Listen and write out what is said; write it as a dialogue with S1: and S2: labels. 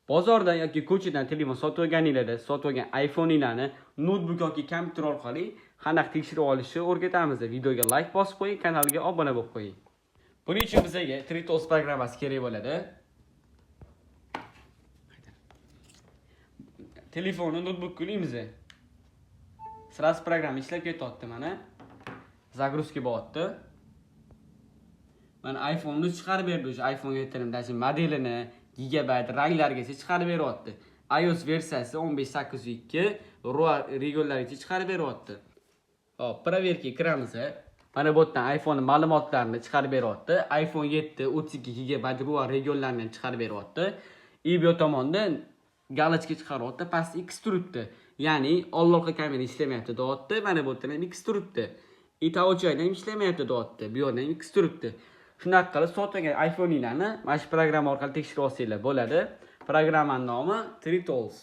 S1: Bozordan yoki ko'chadan telefon sotib olganinglarda, sotib olgan iPhone'inglarni noutbuk yoki kompyuter orqali qanaqa tekshirib olishni o'rgatamiz. Videoga like bosib qo'ying, kanalga obuna bo'lib qo'ying. Buning uchun bizga 3Tools programmasi kerak bo'ladi. Telefonni noutbukka ulaymiz. Сразу programma ishlab ketyapti mana. Загрузка bo'lyapti. Mana, iPhone'ni chiqarib berdi o'sha iPhone 7 ni, даже modelini, gigabayt, ranglargacha chiqarib beryapti. iOS versiyasi 15.8.2 ROA regionlarigacha chiqarib beryapti. Hop, проверка kiramiz. Mana bu yerdan iPhone ma'lumotlarini chiqarib beryapti. iPhone 7 32 gigabayt ROA regionlarini ham chiqarib beryapti. И bu tomonda галочка chiqaryapti, pastda X turibdi. Ya'ni old kamera ishlamayapti deyapti. Mana bu yerdan ham X turibdi. И tovuchayda ham ishlamayapti deyapti. Bu yerdan ham X turibdi. Shunaqa qilib sotgan iPhone'inglarni mana shu programma orqali tekshirib olsanglar bo'ladi. Programmaning nomi 3Tools.